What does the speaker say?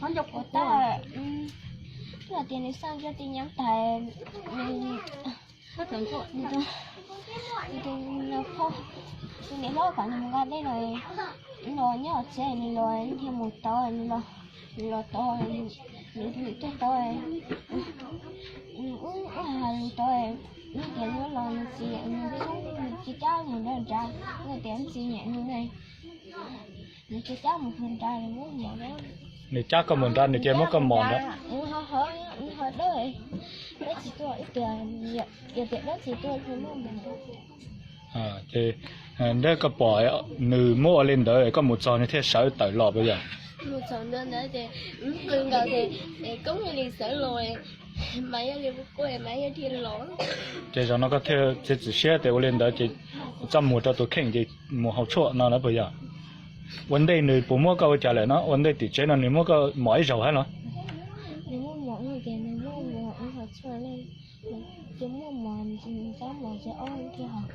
Ua tab, twb hais tias nws xaj ncaj ti nyav tas, nws, nws tus, nws tus, nws tus, nws niam hlob kom nws mus nqa dej los, los nyob tsev, nws los thiaj mus tod, nws los, nws los tod, nws, nws tuaj tod, nws wb, wb hais lus tod, nws tias yuav los nws tsis, nws tsis, nws tsis cab mus nrad nrad, nws tias tsis nyiam nws ne, nws tsis cab mus nrad nrad, nws muab mos. Nws cab koj mus nrad, nws cia muab koj mos nrad. Nws ho, nws ho dawb, dawb tsis tuaj, wb tias, yog tias dawb tsis tuaj, muab mos. Ces nrad koj pom nws muab ua li ntawd, koj mus txog nws thiaj sawv tawm los puas yog? Mus txog ntawd ces, nkaus ces, koob yog li sawv los, mas yog li, mas yog li los. Ces zaum no koj thiaj txiav txim siab tias ua li ntawd ces txaj muag rau tus kheej ces mus haus tshuaj no na puas yog? Ua ntej nws puas muab koj ua cas lawm no? Ua ntej tim tsev no nws muab koj mos ib zaug hab los? Nws muab mos, nws muab mos, nws haus tshuaj, nws muab mos, nws cab mos ces ob thiab hos.